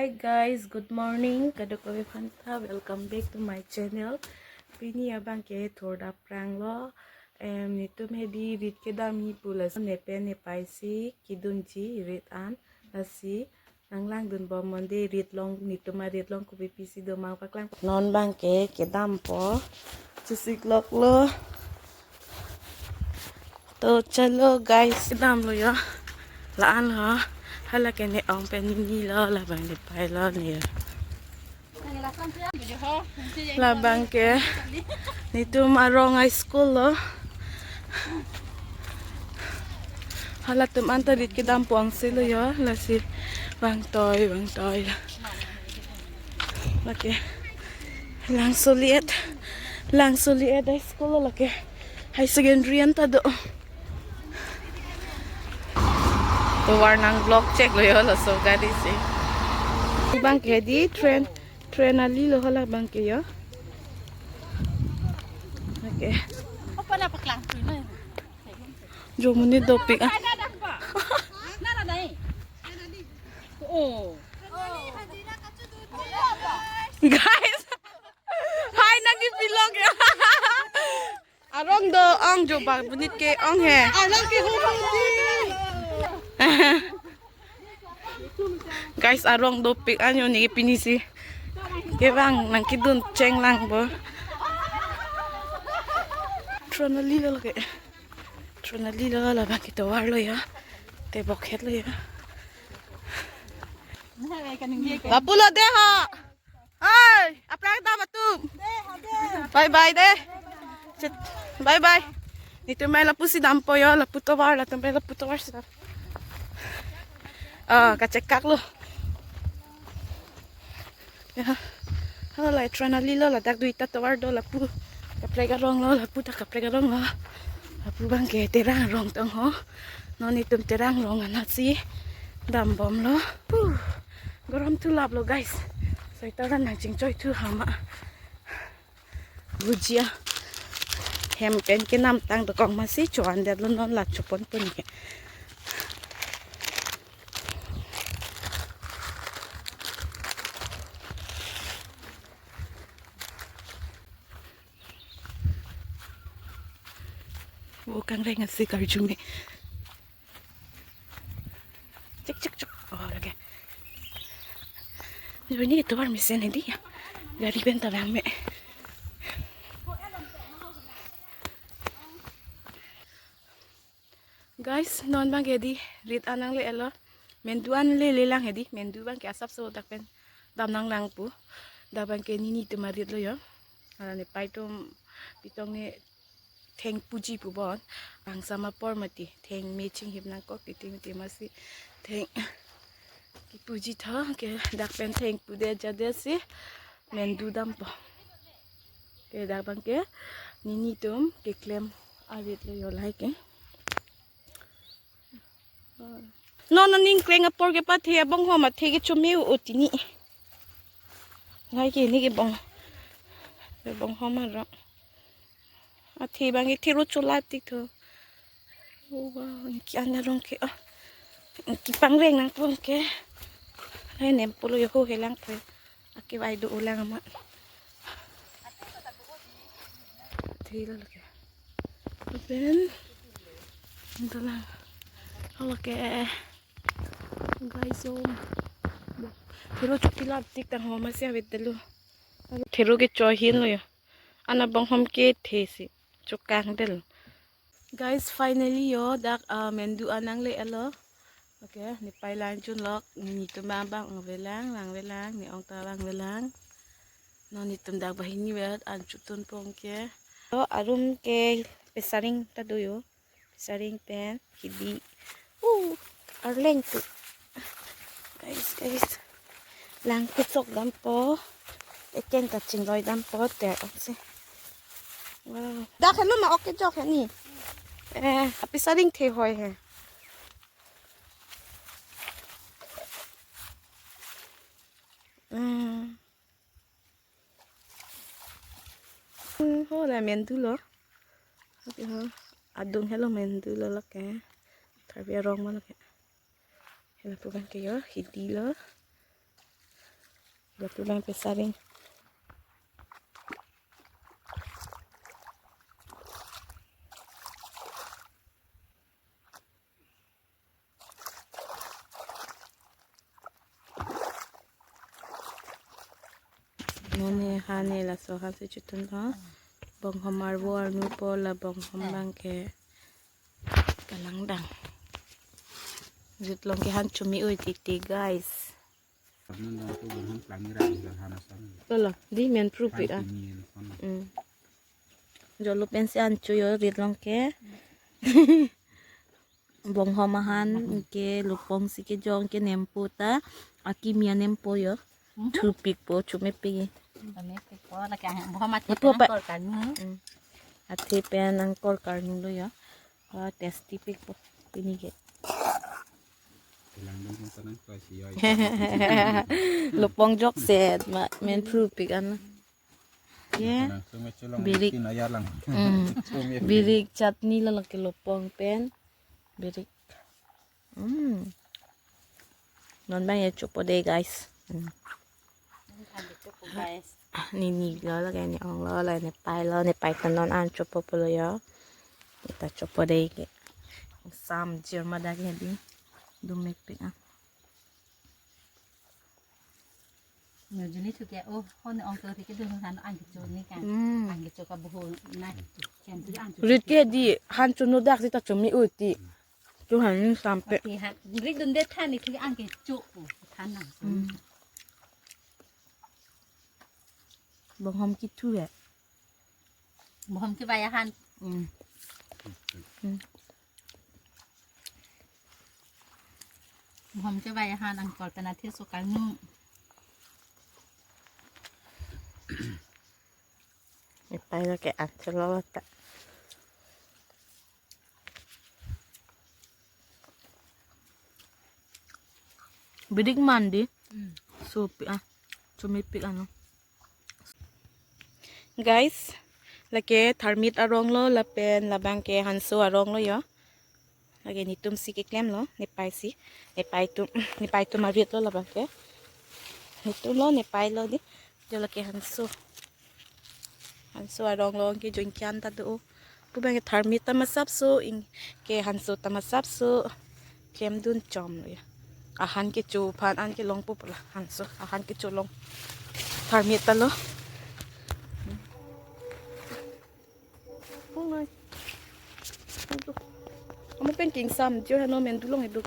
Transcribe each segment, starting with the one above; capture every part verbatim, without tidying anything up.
Hi guys, good morning. Kadokave aphanta, welcome back to my channel. Pini abang ke thurda prang lo. Em, netum hedi rit kedam ni pu lason nepen nepai si kedunji rit an, lasi nanglangdun bom non dei rit along, netum arit along kopi pisi do mang paklang. Non abang ke kedampo. Chesik lok lo. To chalo guys, kedam lo yo. La-an lo. Hala ke ne-ong pen nini lo, labang nepai lo ne. Labang ke netum arong a-school lo. Halatum anta rit kedampo angse lo yo, lasi vangtoi, vangtoi. Lake Langsoliet, Langsoliet a-school lo lake. High secondary anta do. Tovar nang vlog check lo yo, laso gari si. Abang ke di train, train ali lo hala abang ke yo. Okay. Opa na paklang tu na. Jo muni dopik ah. Nara dai. Oh. Guys. Hi, nang di pilok ya. Arong do-ong jo ba bunit ke-ong he. Arong ke hong hong di. Guys, arong dopik anyo ne pini si. Kevang nang kedun chenglang bo. Train ali lo lake. Train ali lo labang ketovar lo ya. Tebok het lo ya. Lapu lo dei ho. Oi, aphrang ta matum. Bye bye dei. Chit. Bye bye. Netum mai lapu si dampo yo, lapu tovar, latum mai lapu tovar si dam. Ah, kachekak lo. Ya. Hala train ali lo, ladak duita tovar do lapu. Kaprek arong lo, lapu ta kaprek arong lo. Lapu abang ke Terang arong tong ho. Non netum Terang arong anat si dam bom lo. Huh. Gorom thu lap lo guys. Sweater nang chingchoi thu hama. Bhujia. Hem pen kenam tang dokok masi cho-an det lo non la chopon pun ke. Wo kangreng asi karjume. Cek cek cek. Oh, lake. Ini tovar mesen ini ya. Gari pen ta lang me. Guys, non abang ke di rit an nangle-et lo. Mendu an lele lang hedi. Mendu abang ke asapso dak pen dam nanglang pu. Dak abang ke nini atum arit lo yo. Hala nepai atum pitong ne theng puji pu bon. Angsam apor mati. Theng me chinghip nangkok titi mati masi. Theng kipuji tho ke dak pen theng pude jade si mendu dampo. Ke dak abang ke nini atum keklem arit lo yo lahai ke. Non aning kreng apor kepathe abonghom athe kecho me o tini. Lahai ke ne kebong. Bonghom arong. Athe abang ke thero cholap tik tho. Oh, wow, ke an arong ke ah. Kepangreng nangpo ke. Lahai nempo lo yo ho helang po. Akevai do-o lang amat. Thela lake. Pen. Ito lang. Lake. Guys, so. Thero chokilap tik tang ho masi avet delo. Thero kecho ahin lo yo. An abonghom kethe si. Chokang del. Guys, finally yo dak ah, mendu an nangle-et lo. Okay, nepai lang chun lok, nini atum abang avelang, lang avelang, ne-ong ta lang avelang. Non netum dak banghini vet an chotun pong ke. To arum ke pesaring ta do yo. Pesaring pen hidi. Uh, arleng tu. Guys, guys. Lang kuchok dampo. Eken kachingroi dampo te ong si. Wow. Dak helo ma ok kejok heni. Eh, apesaring the hoi he. Hmm. Hmm, ho la mendu lo. Okay, ho. Adung helo mendu lo lake. Karbi arong ma lake. Hela pu abang ke yo, hidi lo. Lapu abang pesaring. Nonke han ne laso han si chotun lo. Bonghom arvo arnu po, la bonghom abang ke kalangdang. Rit along ke han chome-oi titi, guys. Lo lo, dei men phru pi a. Mm. Jo lapen si an cho yo rit along ke. Bonghom ahan ke lupong si kejong ke nempo ta. Akimi anempo yo. Thurpik po, chomepik. Chomepik po, lake ang bonghom athe Ipo pen pa- angkol karnu. Mm. Athe pen angkol karnu lo yo. Ah, tasty pik po. Pini ke. Langdang kung tanang pa si yo. Lupong jokset ma, men phru pik an. Ye. Birik. Birik chutney lo lake lupong pen. Birik. Mm. Non abang ya chopo dei, guys. Mm. Nini lo lake, ne ong lo lake, nepei lo, nepei ta non an chopo pulo yo. Ne ta chopo dei ke. Sam jirma dak ke dei. Dumik pik a. Nujuni chuke, oh, hon ong to tike dun han ang kecho ni kan. Mm. Ang kecho ka buho na. Ken tu ang kecho. Rit ke dei, han chono dak si ta chome-oi ti. Tu han ni sampe. Ti han, rit dunde than ni tike ang kecho po. Than na. Mm. Bonghom kethu he. Bonghom kevai ahan. Mm. Mm. Bonghom kevai ahan angkol pen athe so karnu. Nepei lo ke an cholo ta. Birik man dei. Mm. Sopi a. Chomepik ano. Guys, lake tharmit arong lo lapen labang ke hanso arong lo yo. Lake netum si keklem lo, nepei si. Nepei atum, nepei atum arit lo labang ke. Netum lo, nepei lo dei. Jo lake hanso. Hanso arong lo ke jo ingkian ta do. Pu abang ke tharmit ta masapso, ingke hanso ta masapso. Klemdun chom lo ya. Ahan kecho aphan an kelong po pula hanso. Ahan kecho along. Tharmit ta lo. Oh my. Aduh. Amo pen king samjor hano men dulong idu.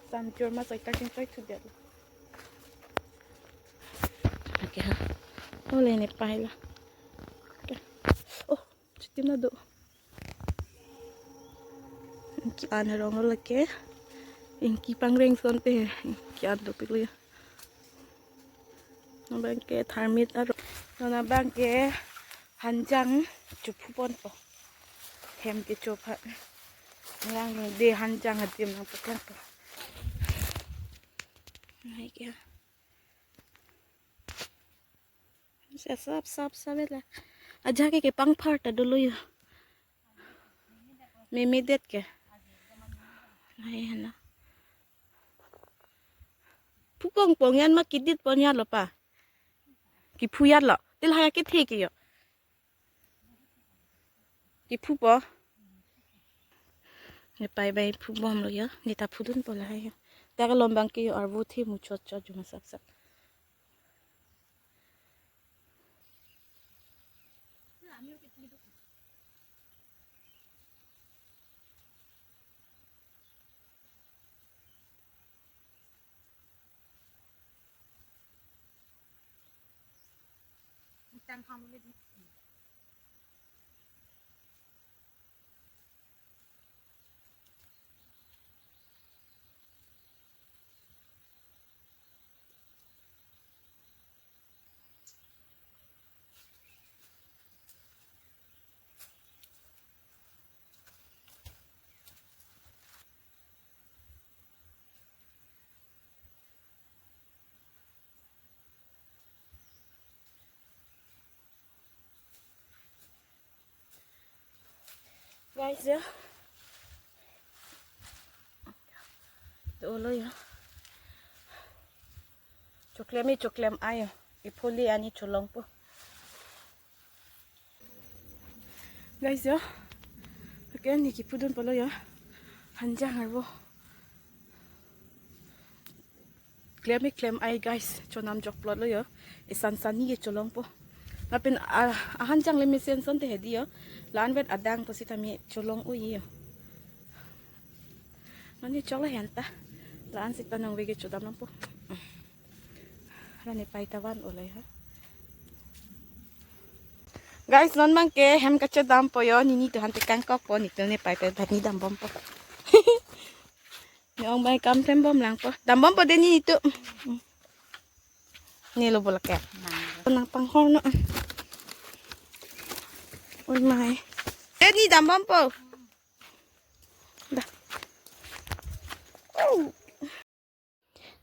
Samjor ma sai ta king sai thu det lo. Okay ha. Oh, le nepei lo. Okay. Oh. Chitim na do. Ingki an arong lo lake. Ingki pangreng son te. Ingki an dopik lo ya. Labang ke tharmit arong. Non abang ke hanjang chophu ponpo. Hem kecho aphan. Nang dei hanjang adim nangpaklang po. Nai ke. Sa sap sap sap la. Ajahak ke kepangphar ta dolo yo. Memedet ke. Hai hana. Phupong pong yan ma kidit pon yan lo pa. Kiphu yan lo. Til haya kethe ke yo. Kiphu po. Nepei bai phubom lo yo. Ne ta phudun po lahai yo. Ta kalom abang ke yo arvo the muchot chot jo ma sap sap. Guys, ya. Dolo ya. Choklem i choklem ayo. Ipholi ani cholongpo. Guys, yo. Oke, ne kipudun polo yo. Hanjang arvo. Klem-i klem-ai guys, chonam jokplot lo yo. Isan sani ke cholongpo. Lapen, ah, ahanjang le mesen asonte hedi yo. La-an vet adang pusitame cholong-o yo. Mane choklo henta. La-an sita nangve ke chodam nangpo. Rani pai ta van-o le ha. Guys, non abang ke hem kachodampo yo, ne nitu han tekangkokpo, nitu ne pai pen bhani dambompo. Ne ong bai kam klembom langpo. Dambompo de ne nitu. Ne lo bolak ya. Nang panghorno. Oi mai. De ne dambompo. Dah. Oh.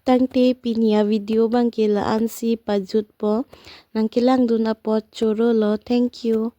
Tangte pini a-video abang ke la-an si pajutpo. Nangkelangdun apot choro lo. Thank you.